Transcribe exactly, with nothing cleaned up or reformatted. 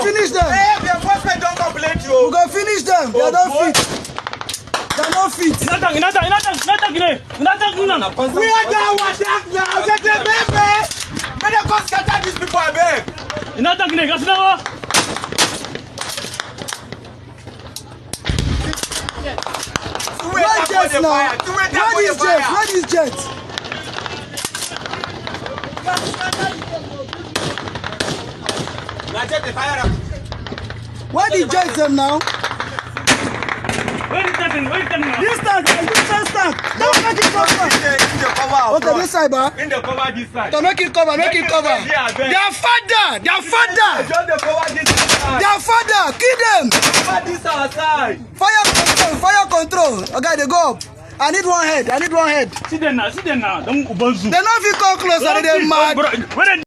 Finish them. Hey, the enforcement don't complete you. We go finish them. They don't fit. They don't fit. Ina tank, ina tank, ina tank, ina tank, ina tank, ina tank. We are down, we are down now. Let them, baby. Let them come scatter these people, abeg. Ina tank, ina tank. Where jet now? Where is jet? Where is jet? Na jet dey fire am. Where the jet dem now? Where the tank? Where the tank now? This tank, this tank, tank. Don't make it come back. In the, in the cover. Okay, this side, ba. In the cover this side. To make it cover, make it cover. Their father, their father. Just the cover this side. Their father, kill them. Cover this our side. Fire control, fire control. Okay, they go up. I need one head. I need one head. See them now. See them now. Don't ubanzu. They no fit come close. They mad. When they